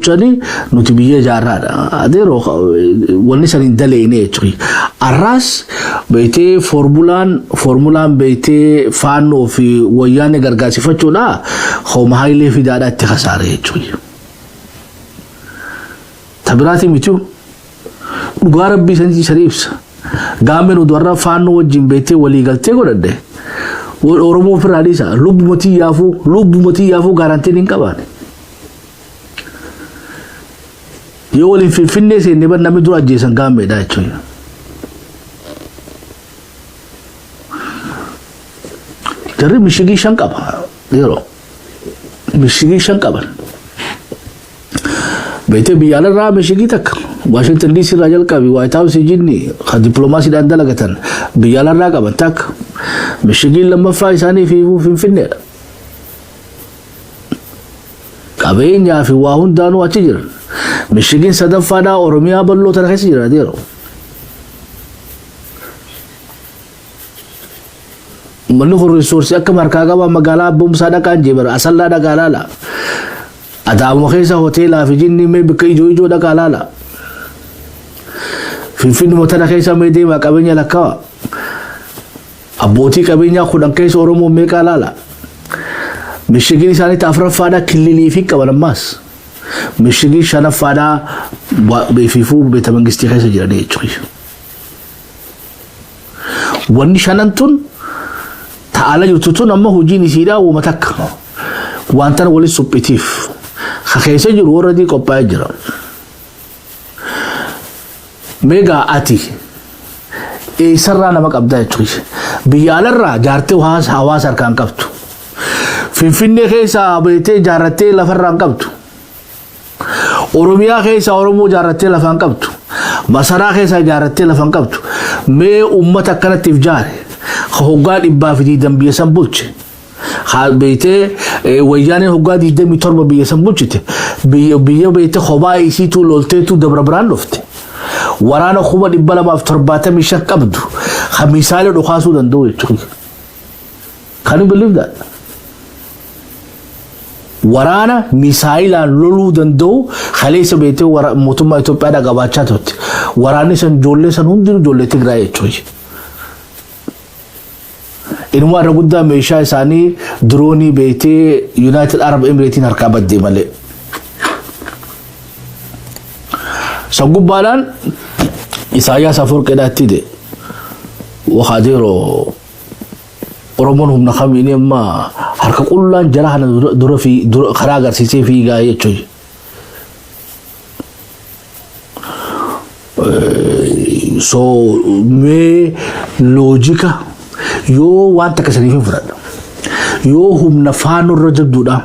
Bulchanii nuti biyya ijaarraadha. Adeeroo wanni san hin daleeyne jechuudha. Arraas beeytee foormulaan beeytee faannoo fi wayyaanee gargaarsifachuudha hooma hayilee fidaadha itti kasaare jechuudha. Ta biraatii miti dhugaa rabbii sanii sanii ibsa. Gaammeen oduu har'a faannoo wajjin beektee walii galtee godhadhe. Oromoo ofirraa dhiisa. Lubbuma tiyyaafuu gaarantiin hin qabaane. Yoo waliin finfinnee seenne bar namni dura ajjeesan gaammeedha jechuudha. Jarri mishigii shan qaba yeroo mishigii shan qaban. Beektee biyya alarraa mishigii takka Waashingtan DC irraa jalqabi Waayit Haawusii jinni kan dippiloomaasiidhaan dalagatan biyya alarraa qaban takka mishigiin lammaffaa isaanii fi finfinneedha. Qabeenyaa fi waa hundaanuu achi jiran. Mishigiin sadaffaadhaa Oromiyaa bal'oo tana keessa jiran adeero. Uummanni kun riisoorsii akka harkaa qaba magaalaa Abboomsaa dhaqaan jee bara Asallaa dhaqaa laala. Adaamuma keessa hoteelaa fi jinni mee bakka ijoo ijoo dhaqaa laala. Finfinnuma tana keessa mee deemaa qabeenya lakkaawa. Abbootii qabeenyaa 10 keessa Oromoon meeqaa laala. Mishigiin isaanii ta afuraffaadhaa killilii fi qaban ammaas. Mishigiin shanaffaadhaa beefiifuu beeta mangistii keessa jiranii jechuudha. Wanni shanan tun ta ala jirtu tun amma hojiin isiidhaa wama takka. Waan tana walitti suphitiif. Ka keessa jiru warra qophaa'ee jira. Meegaa ati eessarraa nama qabdaa jechuudha. Biyya alarraa jaartee hawaasa harkaan qabdu. Finfinnee keessaa beektee jaarrattee lafarraa hin qabdu. Oromiyaa keessaa Oromoo jaarrattee lafaan qabdu. Masaraa keessaa jaarrattee lafaan qabdu. Mee uummata akkanatti if jaare. Ka hoggaa 120 biyya san bulche. Haa beektee wayyaaneen hoggaa 27 biyya san bulchite. Biyya beektee kophaa isiituu lolteetuu dabra biraan dhufte. Waraana 275,000 qabdu. Ka misaayila dhukaasuu danda'u jechuudha. Can you believe that? Waraana misaayilaan loluu danda'u kaleessa beektee mootummaa Itoophiyaadhaa qabaachaa turte. Waraanni san ijoollee san hundinuu ijoollee Tigraay jechuudha. Inuma irra guddaa meeshaa isaanii diroonii beektee United Arab Emirate'n harkaa baddee malee. San gubbaadhaan Isaayyaas Afoorqeedhaa itti hidhe. Wakaadeeroo Oromoon humna kamiin amma harka qullaan jara kana dura fi karaa agarsiisee fiigaa jechuudha. So mee loojika yoo waan takka saniif hin fudhadha. Yoo humna faanoo irra jabduudha.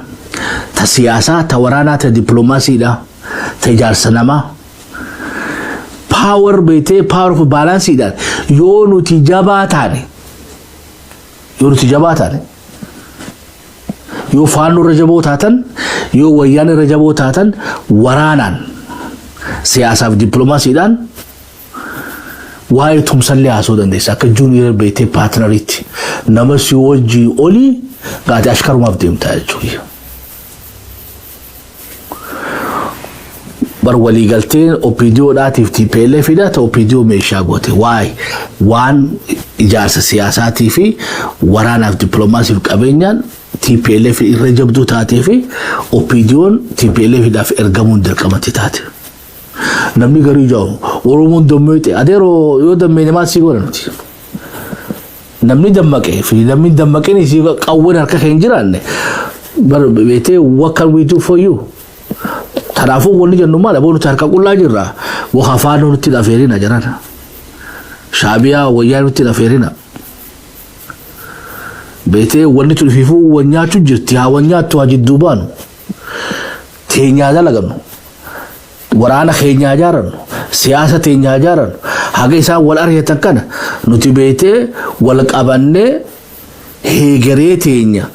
Ta siyaasaa, ta waraanaa, ta dippiloomaasiidha, ta ijaarsa namaa. Power beetee power of balansiidhaan yoo nuti jabaa taane yoo nuti jabaa taane yoo faannoo irra jaboo taatan yoo wayyaan irra jaboo taatan waraanaan siyaasaaf dippiloomaasiidhaan waa'ee tumsallee haasoo dandeessa akka junior beetee paartinariitti nama si wajjii olii gaatee ashkarumaaf deemtaa jechuudha. Bar waliigalteen OPDO dhaatiif TPLF dha ta OPDO meeshaa goote. Waay waan ijaarsa siyaasaatii fi waraanaaf dippiloomaasiif qabeenyaan TPLF irra jabduu taatee fi OPDOn TPLF dhaaf ergamuun dirqamatti taate. Namni garii jaa'u Oromoon dammeete adeeroo yoo dammeene maal sii godha nuti. Namni dammaqee fi namni hin dammaqin isii qawween harka kee hin jiraanne bar beetee what can we do for you? Kanaafuu wanni jennu maal aboo nuti harka qullaa jirra. Waxa faanoo nutti dhafeerina jiran. Shaabiyaa wayyaa nutti dhafeerina. Beetee wanni tun ifiifuu wan nyaachuu jirti haa wan nyaattu haa jidduu baanu. Teenyaa dalagannu. Waraana keenya haa jaarannu, siyaasa teenya haa jaarannu, haga isaan wal argatan kana nuti beetee wal qabannee heegeree teenya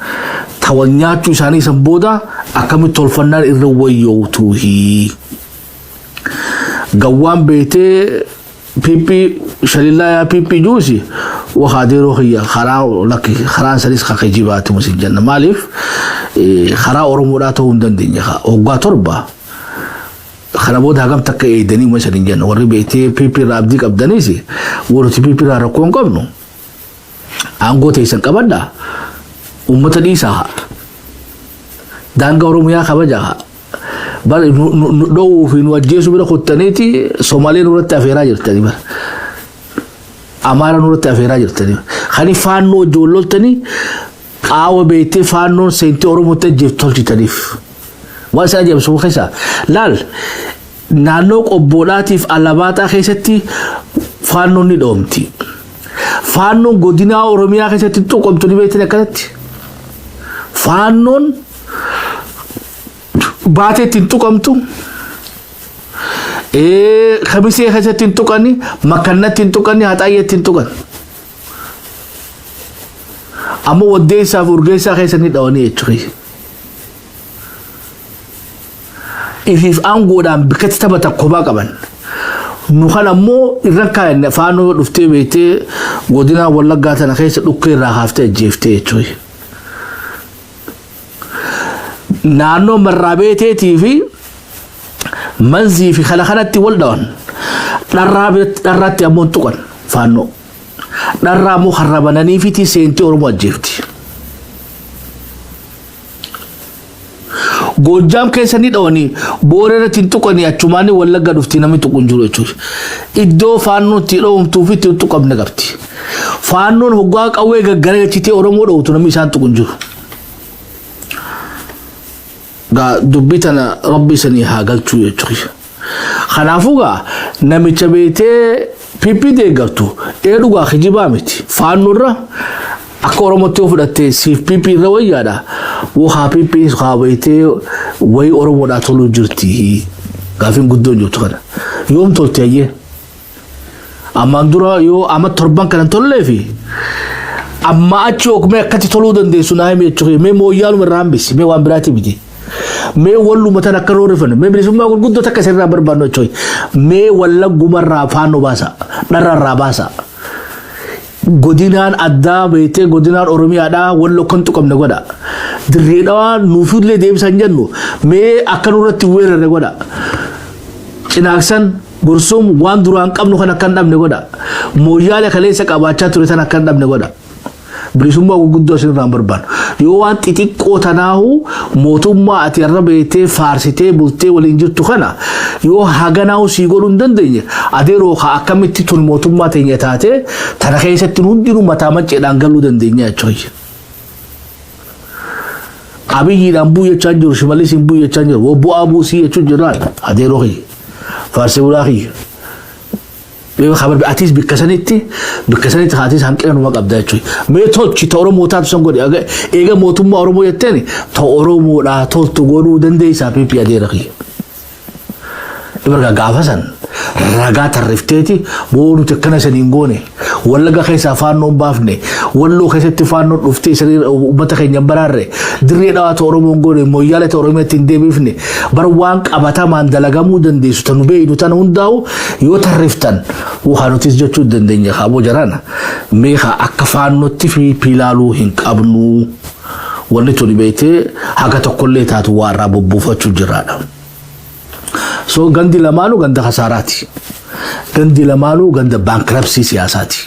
ta wal nyaachuu isaanii san booda akkamitti tolfannaan irra wayyootuuhi. Gawwaan beetee PP shalillaa yaa PP juusi wakaa deeroo kiyya karaa lakki karaan sanis ka kijibaati musin jenna maaliif karaa Oromoodhaa ta'uu hin dandeenye waggaa 7. Kana booda hagam takka eegdanii uma isan hin jennu. Warri beektee PP irraa abdii qabdaniis warri PP irraa rakkoo hin qabnu. Aangoo teessan qabadhaa. Uummata dhiisaa. Daangaa Oromiyaa kabajaa. Bar nu dhowwuu fi nu ajjeesuu bira kuttaniiti Somaalee nurratti afeeraa jirtanii bara. Amaara nurratti afeeraa jirtanii. Kani faannoo wajjin wal loltanii qaawa beektee faannoon seentee Oromootti ajjeeftu tolchitaniif. Waan isin ajaa'ibsu keessaa laal naannoo qobboodhaatiif Alamaaxaa keessatti faannoon ni dhoomti. Faannoon godinaa Oromiyaa keessatti tuqamtu ni beektan akkanatti. Faannoon baateetti hin tuqamtu. Kamisee keessatti hin tuqani, makannatti hin tuqani, haxaayyeetti hin tuqan. Ammoo waddeessaa fi urgeessaa keessa ni dhawanii jechuudha. Ifiif aangoodhaan bikkatti taphatan kophaa qaban. Nu kan ammoo irra kaayanne faanoo dhuftee beektee godinaa Wallaggaa tana keessa dhukkee irraa kaaftee ajjeeftee jechuudha. Naannoo Marraa Beeteetii fi Manzii fi kana kanatti wal dhawan. Dharraa biratti dharraatti ammoo hin tuqan faannoo. Dharraa ammoo karra bananiifiti seentee Oromoo ajjeefti. Goojjaam keessa ni dhawanii boora irratti hin tuqanii achumaan Wallagga dhufti namni tuqu hin jiru jechuudha. Iddoo faannoon itti dhawamtuu fi itti hin tuqamne qabdi. Faannoon hoggaa qawwee gaggaragalchitee Oromoo dhawtu namni isaan tuqu hin jiru. Gaa dubbii tana rabbi isanii haa galchuu jechuudha. Kanaafuu gaa namicha beektee PP deeggartu ee dhugaa kijibaa miti. Faannoo irra akka Oromootti yoo fudhatte siif PP irra wayyaadha. Woo haa PP haa beektee wayii Oromoodhaa toluu jirti. Gaafiin guddoon jirtu kana. Yoom tolte hayyee? Ammaan dura yoo amma torban kana hin tollee fi amma achi okmee akkatti toluu dandeessu naa himi jechuudha. Mee mooyyaaluma irraa hambisi. Mee waan biraati miti. Mee walluma tan akka roorrifanne. Mee bilisummaa gurguddoo takka isirraa barbaannu jechuudha. Mee wallagguma irraa faannoo baasa. Dharra irraa baasa. Godinaan addaa beektee godinaan Oromiyaadhaa walloo kan tuqamne godha. Dirree dhawaa nuufillee deebisan jennu mee akka nurratti weerarre godha. Cinaaksan Gursum waan duraan qabnu kan akka hin dhabne godha. Mooyyaale kaleessa qabaachaa ture tan akka hin dhabne godha. Bilisummaa gurguddoo isinirraa hin barbaannu. Yoo waan xixiqqoo tanaahu mootummaa ati irra beektee faarsitee bultee waliin jirtu kana yoo haganaahu sii godhuu hin dandeenye adeeroo kaa akkamitti tun mootummaa teenya taatee tana keessatti hundinuu mataa macceedhaan galuu dandeenya jechuudha. Abiyyiidhaan bu'u jechaa jiru Shimallis hin bu'u jechaa jiru woo bu'aa buusii jechuun jiraan adeeroo kiyya faarsee bulaa kiyya. Atis bikka sanitti bikka sanitti atis hanqina numa qabda jechuudha. Mee tolchi ta Oromoo taatu san godhi eega mootummaa Oromoo jetteen ta Oromoodhaa toltu godhuu dandeessaa PP adeera kiyya. Ibarga gaafa san ragaa tarrifteeti boo nuti akkana isaniin goone Wallaga keessaa faannoon baafne Walloo keessatti faannoon dhuftee isanii uummata keenya hin baraarre dirree dhawaata Oromoon goone mooyyaale ta Oromiyaatti hin deebifne bar waan qabatamaan dalagamuu dandeessu tanu beeynu tana hundaa'u yoo tarriftan waa nutis jechuu dandeenya kaaboo jarana mee kaa akka faannootti fi piilaaluu hin qabnu wanni tuni beektee haga tokkollee taatu waa irraa bobbuufachuu jiraadha. So gandi lamaanuu ganda kasaaraati. Gandi lamaanuu ganda bankruptcy siyaasaati.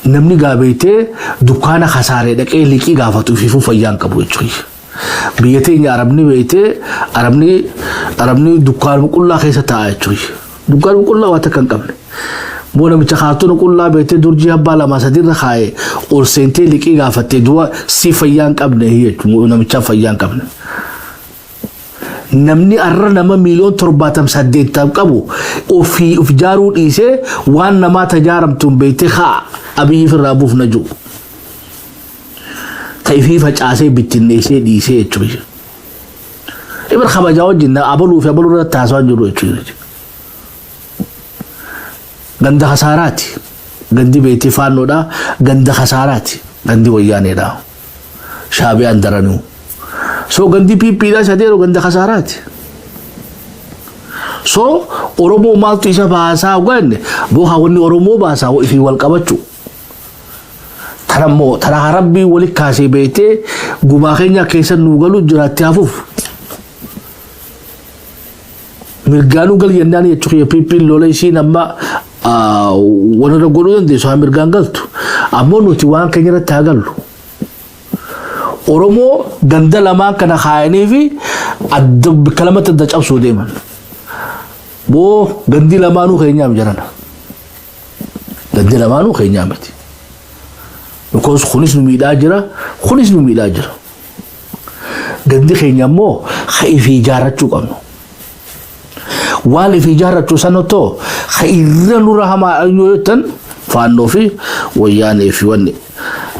Namni gaabeetee dukkaana kasaaree dhaqee liqii gaafatu ifiifuu fayyaa hin qabu jechuudha. Biyya teenya arabni beektee arabni arabni dukkaanuma qullaa keessa taa'a jechuudha. Dukkaanuma qullaa waan takka hin qabne. Moo namicha kaartoona qullaa beektee durjii abbaa lamaa sadiirra kaa'ee ol seentee liqii gaafattee du'a si fayyaa hin qabne jechuudha. Namichaa fayyaa hin qabne. Namni arra nama miiliyoon torbaatam saddeettam qabu ofii of ijaaruu dhiisee waan namaa tajaaramtuun beektee haa Abiyyi irraa buufna jiru. Ta ifii facaasee bittinneessee dhiisee jechuudha. Ibar kabajaa wajjin abaluu fi abaluu irratti haasawaa jiru jechuudha. Ganda kasaaraati. Gandi beektee faannoodha. Ganda kasaaraati. Gandi wayyaaneedha. Shaabiyaan daranuu. So gandi PPdha sadeero ganda kasaaraati. So Oromoo maaltu isa baasaa ganne booha wanni Oromoo baasaa ifii wal qabachuu. Tanammoo tana rabbii wali kaasee beektee gumaa keenya keessa nuu galu jiraatti hafuuf. Mirgaanuu gal jennaan jechuu kiyya PP'n lola isiin amma wanirra godhuu dandeessu haa mirgaan galtu. Ammoo nuti waan keenya irratti haa gallu. Oromoo ganda lamaan kana kaayanii fi adda bakka lamatti adda cabsuu deeman. Boo gandi lamaanuu keenyaaf jarana. Gandi lamaanuu keenyaa miti. Because kunis nu miidhaa jira, kunis nu miidhaa jira. Gandi keenya immoo ka ifii ijaarrachuu qabnu. Waan ifii ijaarrachuu san otoo ka irra nurra hamaa yoo jettan faannoo fi wayyaanee fi wanni.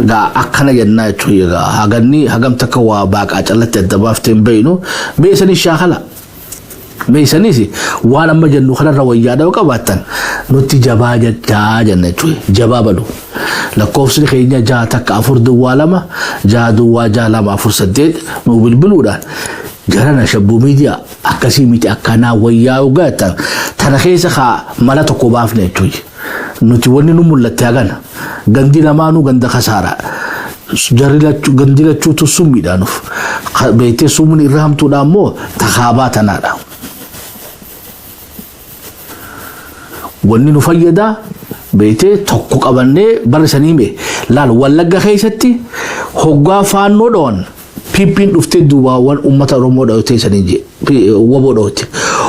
Gaa akkana jennaa jechuun egaa haganni hagam takka waa baaqaa callatti adda baaftee hin beeynu mee isanis shaakala. Mee isanis waan amma jennu kanarra wayyaadha yoo qabaattan nutti jabaa jechaa jenna jechuudha. Jabaa balu. Lakkoofsni keenya 6 takka 4 duwwaa 2 6 duwwaa 6 2 4 8 nuu bilbiluudhaan jarana shabbuu miidiyaa akkasii miti akkanaa wayyaa yoo gaatan tana keessa kaa mala tokko baafne jechuudha. Nuti wanni nu mul'atte hagana. Gandi lamaanuu ganda kasaaraa. Jarri lachuu gandi lachuutu summiidha nuuf. Beektee summiin irra hamtuudha ammoo takaabaa tanaadha. Wanni nu fayyada beektee tokko qabannee bara sanii mee laal wallagga keessatti hoggaa faannoo dhawan PP'n dhuftee duubaawwan uummata Oromoo dhawtee saniin jee waboo dhawte.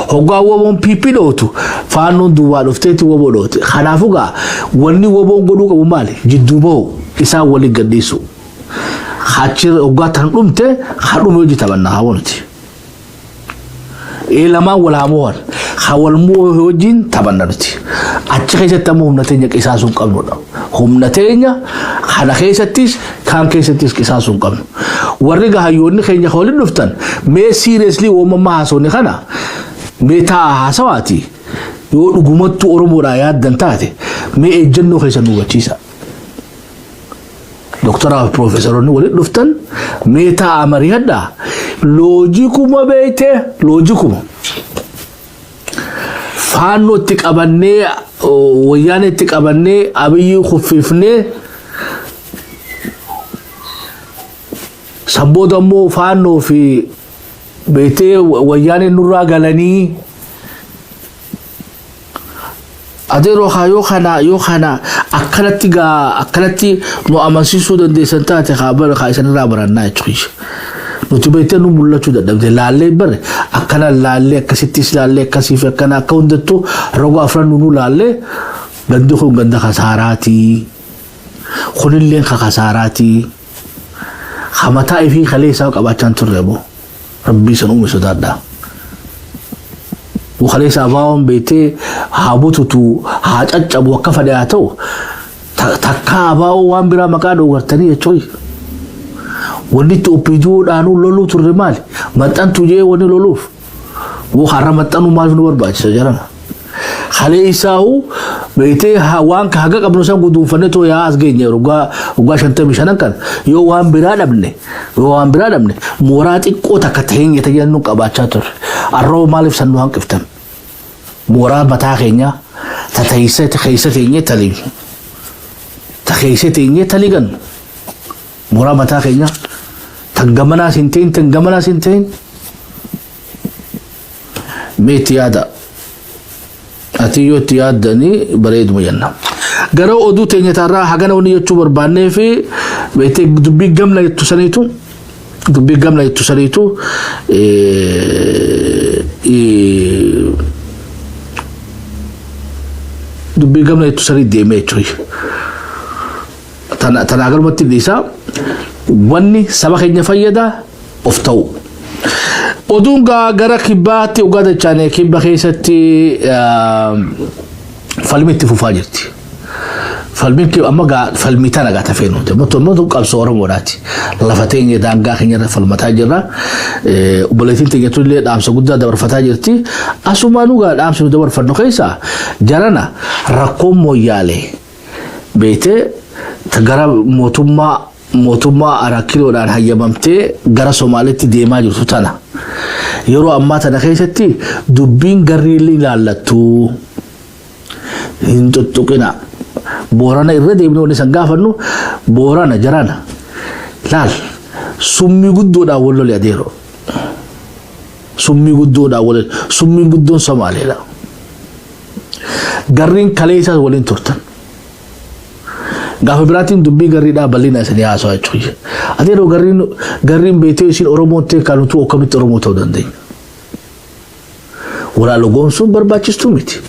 Hoggaa waboon PP dhawtu faannoon duubaa dhufteetti waboo dhawte. Kanaafuu gaa wanni waboon godhuu qabu maali? Jidduu bahu isaan waliin gadhiisu. Achi hoggaa tan dhumte ha dhume hojii taphanna haa wanuti. Ee lamaan wal haa mo'an. Ha wal mo'u wajjin taphanna nuti. Achi keessatti ammoo humna teenya qisaasuu hin qabnudha. Humna teenya kana keessattis kaan keessattis qisaasuu hin qabnu. Warri gahayyoonni keenya kan waliin dhuftan mee seriously uumamma haasofne kana mee taa'aa haasawaati yoo dhugumattuu Oromoodhaa yaaddan taate mee ejjennoo keessan nu hubachiisa. Doktoraa fi piroofeesaroonni walitti dhuftan mee taa'aa mari'adhaa. Loojikuma beektee loojikuma. Faannoo itti qabannee wayyaanee itti qabannee abiyyii kuffifnee san booda immoo faannoo fi beektee wayyaaneen nurraa galanii Adeeroo kaa yoo kana yoo kana akkanatti gaa akkanatti nu amansiisuu dandeessan taate kaa bara kaa isanirraa barannaa jechuudha. Nuti beektee nu mul'achuu dadhabde laallee bare akkana laallee akkasittis laallee akkasii fi akkana akka hundattuu roga afran nu laallee gandi kun ganda kasaaraatii. Kunilleen ka kasaaraatii. Ka mataa ifii kalee isaa qabaachaa hin turre moo rabbii san uume sodaadhaa. Kalee isaa abaa'oon beektee haa bututu haa caccabu akka fedhe haa ta'u takkaa abaa'oo waan biraa maqaa dhoogartanii jechuun. Wanni itti OPDO dhaanuu loluu turre maali? Maxxantu jee wanni loluuf. Woo har'a maxxanuu maaliif nu barbaachisa jarana? Kalee isaahu beektee waan haga qabnu san guduunfannee too yaa as geenye waggaa waggaa 55 kan yoo waan biraa dhabne yoo waan biraa dhabne mooraa xiqqoo takka teenye tajaajila qabaachaa turre. Arroo maaliif san nu hanqiftan? Mooraa mataa keenyaa ta teessa keessa teenyee taliinu. Ta keessa teenyee taligannu. Mooraa mataa keenyaa tan gamanaas hin ta'in tan gamanaas hin ta'in. Mee itti yaada. Ati yoo itti yaaddanii bareeduma jenna. Gara oduu teenya taarraa hagana wanni jechuu barbaannee fi beektee dubbii gamna jettu saniitu dubbii gamna jettu saniitu dubbii gamna jettu sanii deemee jechuudha. Tana tanaa galumatti dhiisaa wanni saba keenya fayyada of ta'u. Oduun gaa gara kibbaatti ogaa dachaane kibba keessatti falmi itti fufaa jirti. Falmiin amma gaa falmii tana gaa tafee nuti. Mootummaan qabsoo Oromoodhaati. Lafa teenya daangaa keenya irra falmataa jirra. Obboleettiin teenya tullee dhaamsa guddaa dabarfataa jirti. Asumaanuu gaa dhaamsi nu dabarfannu keessaa jarana rakkoon mooyyaalee. Beeytee ta gara mootummaa mootummaa Araa-Kiloodhaan hayyamamtee gara Somaaleetti deemaa jirtu tana. Yeroo ammaa tana keessatti dubbiin garri ilaallattu hin tuttuqina. Boorana irra deebinee wanni san gaafannu Boorana jarana laal summii guddoodhaan wal lole adeeroo. Summii guddoodhaa waliin summiin guddoon Somaaleedha. Garriin kalee isaas waliin turtan. Gaafa biraatiin dubbii garriidhaa bal'ina isinii haasawaa jechuudha. Ati yeroo garriin garriin beektee isin Oromoon ta'e kan utuu akkamitti Oromoo ta'uu dandeenya? Walaala goomsuun barbaachistuu miti.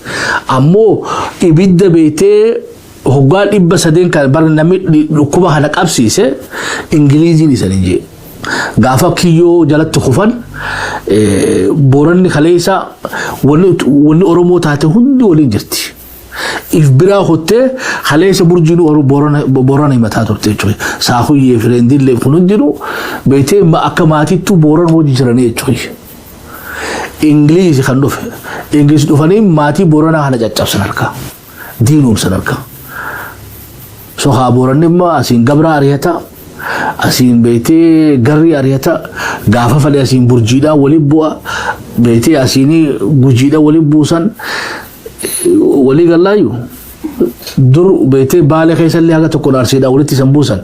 Ammoo ibidda beektee hoggaa 300 kan bara namni dhukkuba kana qabsiise Ingiliiziin isan hin jee. Gaafa kiyyoo jalatti kufan Booranni kaleessa wanni Oromoo taate hundi waliin jirti. If biraa kuttee kaleessa burjiin Boorana himataa turte jechuudha. Saakuyyee fi Reendillee kun hundinuu beektee akka maatittuu Booran hojii jiranii jechuudha. Ingiliizi kan dhufe. Ingiliizi dhufanii maatii Booranaa kana caccabsan harkaa. Diinoomsan harkaa. So haa Booranni immoo asiin gabraa ari'ata. Asiin beektee garrii ari'ata. Gaafa fedhe asiin burjiidhaan waliin bu'a. Beektee asiin gujiidhaan waliin buusan. Walii gallaayyuu. Dur beektee Baalee keessallee haga tokko Arsiidhaan walitti isan buusan.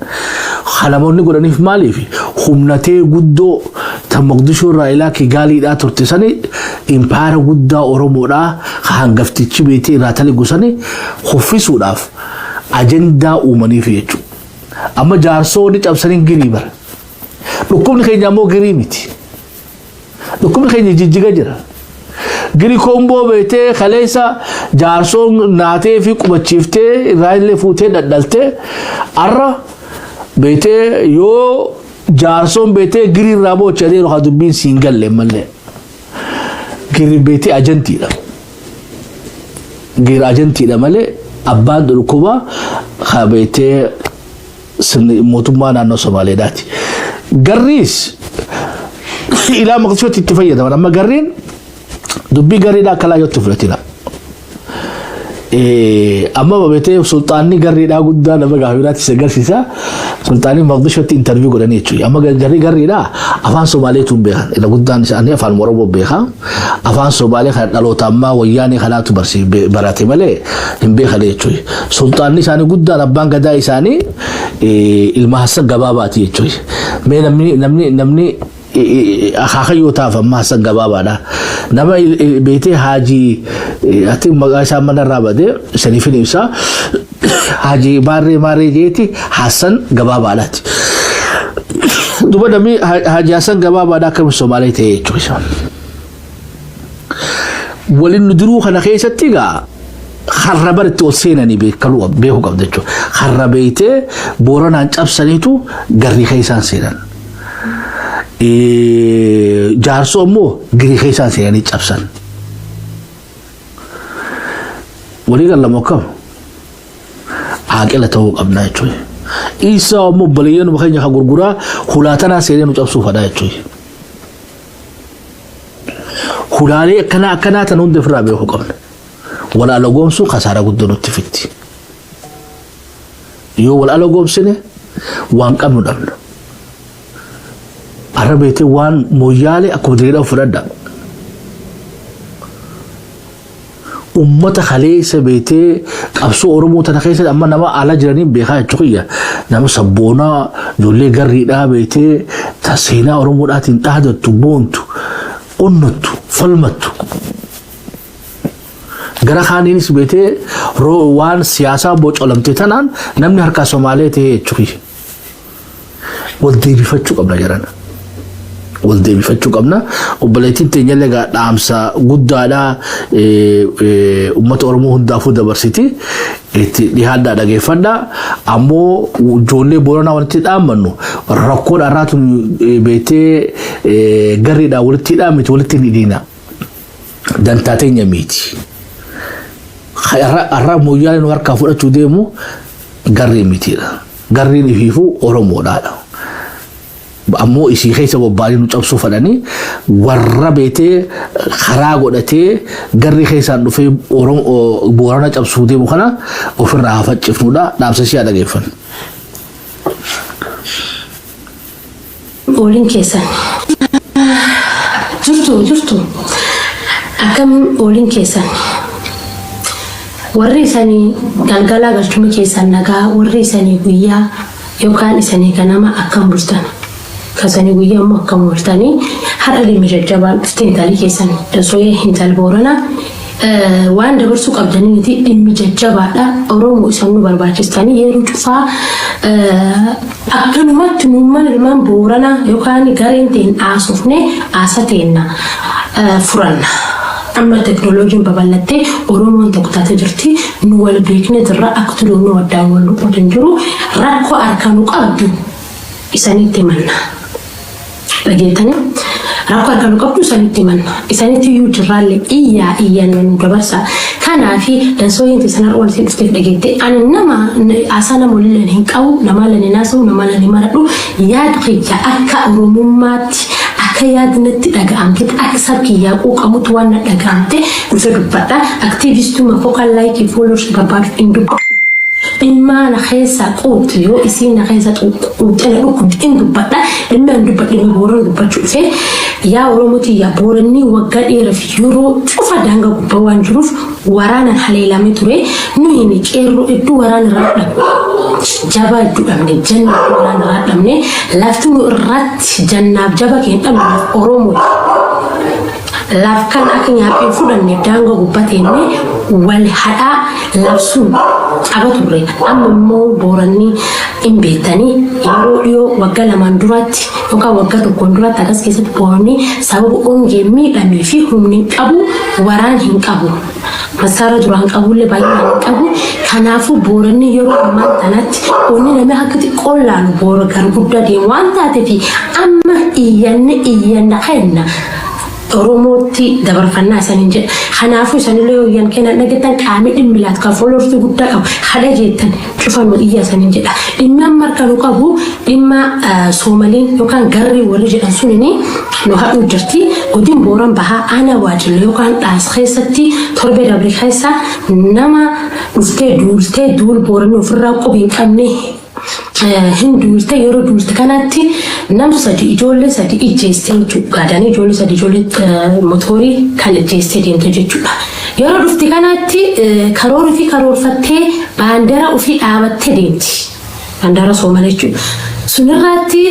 Namoonni godhaniif maaliif humnatee guddoo tan Moqdishoo irraa ilaa Kigaaliidhaa turte sani impaayera guddaa Oromoodhaa hangaftichi beektee irraa taligu sani kuffisuudhaaf ajandaa uumaniif jechuudha. Amma jaarsoonni cabsanii girii bara. Dhukkubni keenya ammoo girii miti. Dhukkubni keenya jijjiga jira. Giri komboo beektee kaleessa jaarsoon naatee fi qubachiiftee irraa illee fuutee dhadhaltee arra beektee yoo jaarsoon beektee giri irraa boocha jedhee yookaan dubbiin siin galle malee. Giri beektee ajantiidha. Giri ajantiidha malee abbaan dhukkubaa haa beektee sirni mootummaa naannoo Somaaleedhaati. Garriis ilaa Maqdishootti itti fayyadaman. Amma garriin dubbii garriidhaa akka laayyootti fudhatina. Amma beetee sulxaanni garriidhaa guddaa nama gaafa biraatti isa agarsiisa. Sulxaanni Maqdishootti intarviyu godhanii jechuudha. Amma garri garriidhaa afaan Somaaleetu hin beekan. Irra guddaan isaanii afaan Oromoo beeka. Afaan Somaalee kana dhaloota ammaa wayyaanee kanaatu barate malee hin beekan jechuudha. Sulxaanni isaanii guddaan abbaan gadaa isaanii ilma Hassan Gabaabaati jechuudha. Mee namni namni namni akaakayyoo taaf amma Hassan Gabaabaadha. Nama beetee Haajii ati maqaa isaa manarraa badee saniif hin ibsa. Haajii Baarree Maarree jeeti Hassan Gabaabaadhaati. Duba namni Haajii Hassan Gabaabaadha akkamiin Somaalee ta'e jechuudha. Waliin nu diruu kana keessatti egaa har'a bara itti ol seenanii beekaluu beekuu qabda jechuudha. Har'a beektee Booranaan cabsaniitu garrii keessaan seenan. Jaarsoo immoo girii keessaan seenanii cabsan. Walii gallamoo akkam? Aaqila ta'uu qabna jechuudha. Isaa immoo obboleeyyanuma keenya kan gurguraa hulaa tanaa seenee nu cabsuu fadhaa jechuudha. Hulaalee akkanaa akkanaa tan hunda ofirraa beekuu qabna. Wal alagoomsuun kasaaraa guddoo nutti fitti. Yoo wal alagoomsine waan qabnu dhabna. Arra beetee waan mooyyaalee akkuma diriiraa fudhadha. Ummata kaleessa beetee qabsoo Oromoo tana keessa amma nama ala jiraniin beekaa jechuu kiyya. Nama sabboonaa ijoollee garriidhaa beetee ta seenaa Oromoodhaatiin dhaadattu, boontu, onnattu, falmattu. Gara kaaniinis beetee waan siyaasaa bocolamte tanaan namni harkaa Somaalee ta'ee jechuu kiyya. Wal deebifachuu qabna jarana. Wal deebifachuu qabna. Obboleettiin teenyallee egaa dhaamsa guddaadha uummata Oromoo hundaafuu dabarsiti. Itti dhihaadhaa dhageeffadhaa. Ammoo ijoollee Booranaa walitti dhaammannu rakkoon har'aa tun beektee garriidhaan walitti hidhaa miti walitti hin hidhiina. Dantaa teenya miti. Har'a mooyyaalee nu harkaa fudhachuu deemu garrii mitiidha. Garriin ifiifuu Oromoodhaadha. Ammoo isii keessa bobba'anii nu cabsuu fadhanii warra beetee karaa godhatee garri keessaan dhufee Boorana cabsuu deemu kana ofirraa haa faccifnudha. Dhaamsa ishee haa dhageeffannu. Ooliin keessan. Jirtu jirtu. Akkam ooliin keessan. Warri isanii galgalaa galchumi keessan nagaa warri isanii guyyaa yookaan isanii ganama akkam bultan. Kasanii guyyaa immoo akkam ooltanii Har'a dhimmi jajjabaan dhufte intalli keessan Dasooyee Hintal Booranaa waan dabarsuu qabdanii miti, dhimmi jajjabaadha. Oromoo isan nu barbaachistanii yeroo cufaa akkanumatti nuumman ilmaan Booranaa yookaan gareen ta'in haasofne haasa teenna furanna. Amma teknooloojiin babal'attee Oromoon tokko taatee jirti. Nu wal beekne jirra, akka turuu nu addaan wal nu hin jiru. Rakkoo harka nu qabdu isanitti himanna. Dhageettanii, rakkoo harka nu qabdu isanitti himanna. Isanitti iyyuu jirraallee iyyaa iyyan nu dabarsa. Kanaafi Dansooyin sanarra wal isin dhufteef dhageette, ani nama haasaa nama waliin hin qabu, nama lan hin haasa'u, nama lan hin maradhu. Yaada kiyya akka Oromummaatti, akka yaadnatti dhaga'amte, akka sab kiyyaa quuqamutti waan na dhaga'amte dhufe dubbadha. Aktiivistuma focal like followers barbaadu hin dubbadhu. Dhimma na keessa quutu yoo isiin na keessa quuxee na dhukkubde hin dubbadha. Dhimma hin dubbadhe, dhimma Booran dubbachuu dhufe. Yaa Oromooti, yaa Booranni, waggaa dheeraaf yeroo cufa daangaa gubbaa waan jiruuf waraanaan haleelamee ture. Nuyi qeerroo hedduu waraana irraa dhabne. Jabaa hedduu dhabne, janna waraana irraa dhabne. Lafti nu irratti jannaaf jaba keenya dhabne Oromooti. Laf kan akka nyaapheen fudhanne daangaa gubbaa teenne wal hadhaa labsuun qaba turre. Amma immoo Booranni hin beektanii, yeroo dhiyoo waggaa 2n duratti yookaan waggaa 1n duratti akkas keessatti Booranni sababa hongeen miidhamee fi humni hin qabu, waraan hin qabu. Masaara duraan qabullee baay'inaan hin qabu. Kanaafuu Booranni yeroo ammaa kanatti onni namni akka xiqqoon laalu boora gara guddaa deemu waan taateef, amma iyyanne iyyanna kenna. Oromootti dabarfannaa isaaniin jedha. Kanaafuu isaanillee yoo iyyan kennan dhageettan, qaamni dhimmi laatu kan followersii guddaa qabu hadha jettan cufannu iyya isaaniin jedha. Dhimmi amma harka nu qabu dhimma Soomaliin yookaan garri warri jedhan sunini nu hadhuu jirti. Godin Booran Bahaa aanaa Waajjirri yookaan Dhaas keessatti torbee dabre keessa nama dhuftee duultee duul Booranni ofirraa qubi hin qabne hin duulte. Yeroo duulte kanatti nam sadi, ijoollee sadi ijjeessee jechuudha. Gaadanii ijoollee sadi, ijoollee motoorii kan ijjeessee deemte jechuudha. Yeroo dhufte kanatti karoora ofii karoorfattee baandera ofii dhaabattee deemti. Baandera Soomalee jechuudha. Sunirratti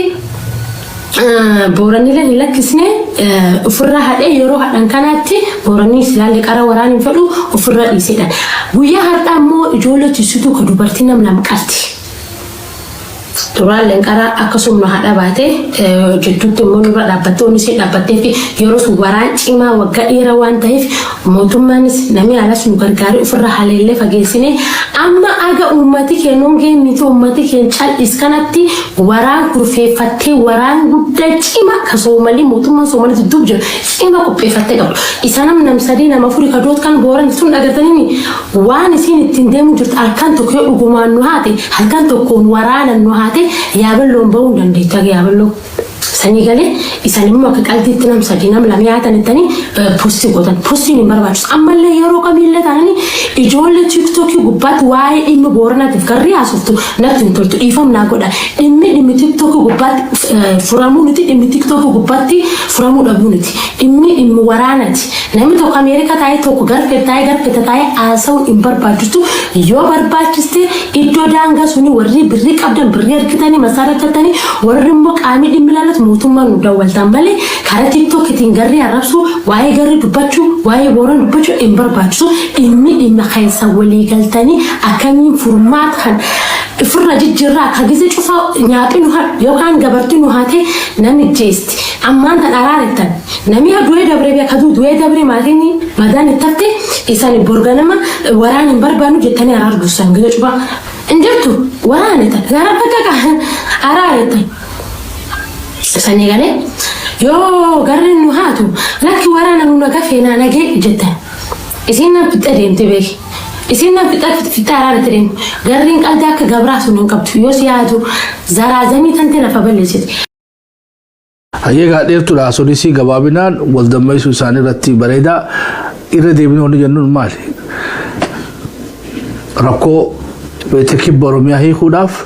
Boorannileen hin lakkisne, ofirraa hadhee. Yeroo hadhan kanatti Booranni silaallee qara waraan hin fedhu, ofirraa dhiisedha. Guyyaa har'aa immoo ijoollee tisituu ka dubartii nam lam qalti. Duraalleen qara akkasuma haadha baate jidduutti immoo nurra dhaabbattee onni ishee dhaabbattee fi yeroo sun waraan cimaa waggaa dheeraa waan ta'eef, mootummaanis namni alas nu gargaaree ofirra haleellee fageessine. Amma aga uummati keenya hongee miti, uummati keenya cal'is kanatti waraan kurfeeffattee waraan guddaa cimaa ka Soomalii, mootummaan Soomalii dudduub jiru cima qopheeffattee qabdu. Isa nam nam sadii nama afurii ka doot kan Booran sun agartanii waan isiin ittiin deemu jirtu, halkan tokko yoo dhugumaan nu haate, halkan tokkoon waraanan nu haate, Yaaballoon bahuu hin dandeettu haga Yaaballoo. Sanii galee isan immoo akka qalbiitti nam sadii nam lama yaatan ittanii post gootan. Postiin hin barbaachisu. Ammallee yeroo kamiillee taananii ijoollee TikTokii gubbaatti waa'ee dhimma Booranaatiif garrii haasoftu natti hin toltu. Dhiifam naa godha. Dhimmi TikTokii gubbaatti furamuu nuti, dhimmi TikTokii gubbaatti furamuu dhabuu nuti. Dhimmi dhimmi waraanaati. Namni tokko Ameerikaa taa'ee, tokko garfee taa'ee, garfee taa'ee haasa'uun hin barbaachistu. Yoo barbaachiste iddoo daangaa suni warri birrii qabdan birrii argitanii masaara argatanii, warri immoo qaamni dhimmi ilaallatu mootummaan nu dawwaltan malee, karaa TikTokiitiin garrii arrabsuu, waa'ee garrii dubbachuu, waa'ee Booran dubbachuu hin barbaachisu. Dhimmi dhimma keessa walii galtanii akkamiin furmaata kan ofirra jijjiirraa akka gise cufa nyaaphi nu haadhu yookaan gabartii nu haate nami jeesti. Ammaan tan araarettan namni du'ee dabree beekatu du'ee dabree maatiin madaan itti hafte, isaan borganama waraan hin barbaannu jettanii araar dursan gise cufa hin jirtu waraaneta gara bakka araarettan. Sanii galee yoo garri nu haatu, lakki waraana nu naga feenaa nagee jettan. Isiin nan fixxee deemte beeki. Isiin nan fixxee fixxee araarratti deemte. Garriin qalbii akka gabraa sun hin qabdu. Yoo si yaadu zaraazamii tante lafa balleessite. Hayyee, dheertuudha sunis, gabaabinaan wal dammeessuu isaanii irratti bareeda. Irra deebinee wanni jennuun maali? Rakkoo beekte kibba Oromiyaa hiikuudhaaf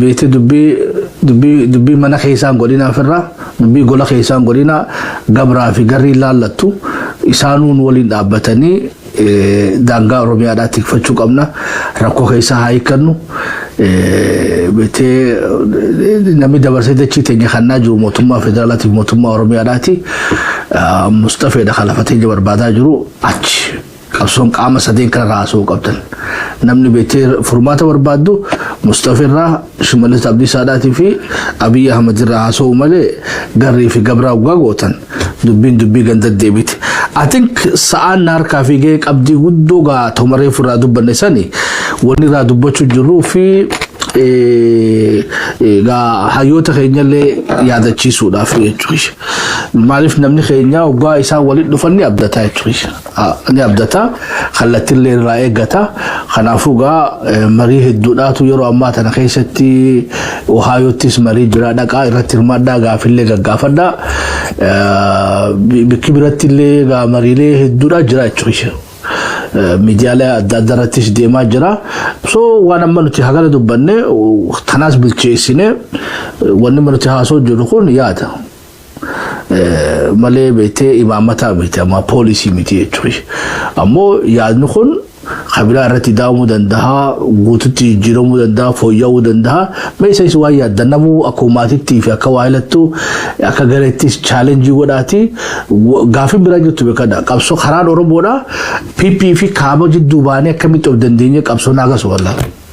beekte dubbii mana keessaan godhinaa, ofirraa dubbii gola keessaan godhinaa, gabraa fi garri laallattu isaanuun waliin dhaabbatanii. Daangaa Oromiyaadhaa tikfachuu qabna. Rakkoo keessaa haa hiikkannu. Beektee, namni dabarsee dachii teenya kannaa jiru mootummaa federaalaatiif mootummaa Oromiyaadhaati. Mustafeedha kan lafa teenya barbaadaa jiru achi. Qabsoon qaama sadeen kanarraa haasa'uu qabdan. Namni beektee furmaata barbaaddu Mustafeerraa, Shimallis Abdiisaadhaatii fi Abiyyi Ahmad irraa haasa'uu malee garrii fi gabraa waggaa gootan dubbiin dubbii ganda deebite. I think sa'aan na harkaa fiigee qabdii guddoo gaa tomaree ofirraa dubbanne sani wanni irraa dubbachuu jirruu fi gaa hayyoota keenyallee yaadachiisuudhaaf jechuudha. Maaliif namni keenya waggaa isaan walitti dhufan ni abdataa jechuudha. Ni abdata, kallattiillee irraa eeggata. Kanaafuu gaa marii hedduudhaatu yeroo ammaa tana keessatti Ohaayottis marii jira, dhaqaa irratti hirmaadhaa, gaafillee gaggaafadhaa. Bikki biratti illee gaa mariilee hedduudhaa jira jechuudha. Miidiyaalee adda addaa irrattis deemaa jira. So waan amma nuti hagana dubbanne kanaas bilcheessine, wanni nuti haasoo jiru kun yaada malee beektee imaammataa miti, amma policy miti jechuudha. Ammoo yaadni kun kabiraa irratti daa'amuu danda'a, guututti jijjiiramuu danda'a, fooyya'uu danda'a. Meeshaa isa waan yaaddan namuu akka uumaatittii fi akka waayilattuu akka gareettis challenge godhaati. Gaaffiin biraa jirtu beekadha. Qabsoo karaan Oromoodha. PP fi kaaba jidduu baanee akkamitti of dandeenye qabsoon agasuma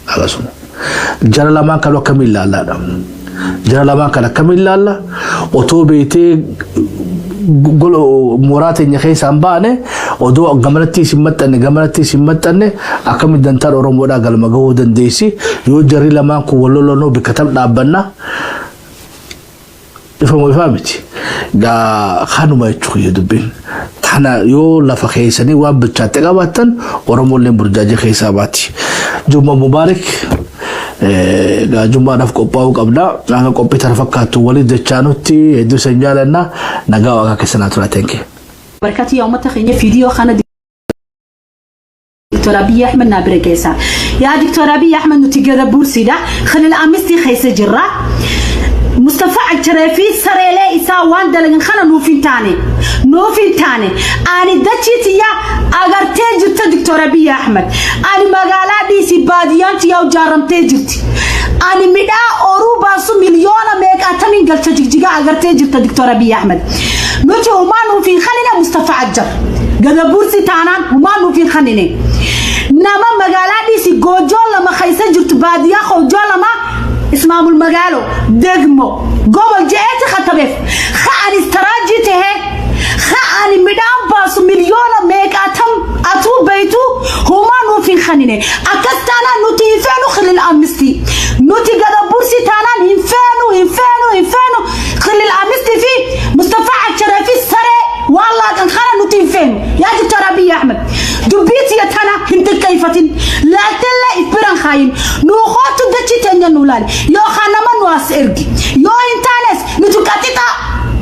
agasuma. Jara lamaan kan akkamiin ilaallaadha? Jara lamaan kan akkamiin ilaalla? Otoo beektee mooraa teenya keessaa hin baane, odoo gamanatti isin maxxanne, gamanatti isin maxxanne, akkamitti dantaan Oromoodhaa galma gahuu dandeessi? Yoo jarri lamaan kun wal lolonoo bikka tam dhaabbanna? Ifamoo ifaa miti. Gaa kanuma jechuudha dubbiin. Tana yoo lafa keessanii waan bilchaatte qabaattan, Oromoolleen burjaajii keessaa baati. Jumma Mubaarik. Gaa jummaadhaaf qophaa'uu qabna. Akka qophii tana fakkaattu waliin dachaanutti hedduu isin jaalanna. Nagaa Waaqaa keessanaa tura. Thank you. Barkati yaa uummata keenya, fiidiyoo kana Dr. Abiy Ahmed naa bira geessa. Yaa Dr. Abiy Ahmed, nuti gada buursiidha. Khilil amistii keessa jirra. Mustafa Akjaree fi sareelee isaa waan dalagan kana nuuf hin taane. Nuuf hin taane. Ani dachii tiyya agartee jirta, Dr. Abiy Ahmed. Ani magaalaa dhiisii baadiyyaan tiyya ijaaramtee jirti. Ani midhaa oruu baasu miliyoona meeqaatamiin galcha Jigjigaa agartee jirta, Dr. Abiy Ahmed. Nuti humaa nuuf hin kennine Mustafa Akjar. Gada buursi taanaan humaa nuuf hin kennine. Nama magaalaa dhiisii goojoo lama keessa jirtu, baadiyyaa goojoo lama, ismaamul magaalo, degmo, gobol je'eeti khatabeef. Ka ani istaraajii tahee, ka ani midhaan baasu miliyoona meeqaatam atuu beeytu humaa nuuf hin kennine. Akkas taanaan nuti hin feenu khilil amistii. Nuti gada bursi taanaan hin feenu, hin feenu, hin feenu. Khilil amistii fi Mustafa Akjaree fi saree waan laaqan kana nuti hin feenu. Yaa Dr. Abiy Ahmed, dubbii tiyya tana hin xiqqeeffatin. Laaltellee if biran kaayin. Nuu kootu dachii teenya nuu laali. Yookaan nama nu as ergi. Yoo hin taanes nuti qaxixa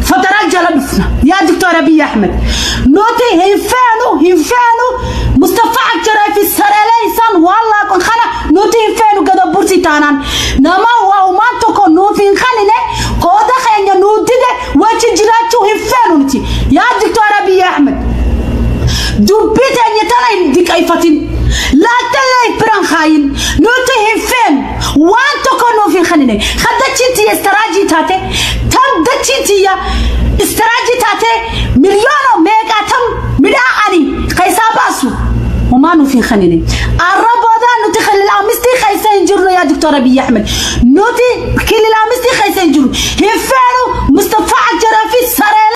federaal jala dhufna. Yaa Dr. Abiy Ahmed, nuti hin feenu, hin feenu. Mustafa Akjaree fi sareelee isaan waan laaqan kana nuti hin feenu gada bursi taanaan. Nama waa humaan tokko nuuf hin kennine, qooda keenya nuu dide wajji jiraachuu hin feenu nuti. Yaa Dr. Abiy Ahmed, dubbii teenya tana hin diqeeffatin. Laaltellee if biran kaayin. Nuti hin feenu. Waan tokko nuuf hin kennine. Kan dachiin tiyya istaraajii taate, tan dachiin tiyya istaraajii taate, miliyoona meeqaatam midhaa ani keessaa baasu humaa nuuf hin kennine. Arra booda nuti kilil amistii keessa hin jirru, yaa Dr. Abiy Ahmed. Nuti kilil amistii keessa hin jirru. Hin feenu Mustafa Akjaree fi saree.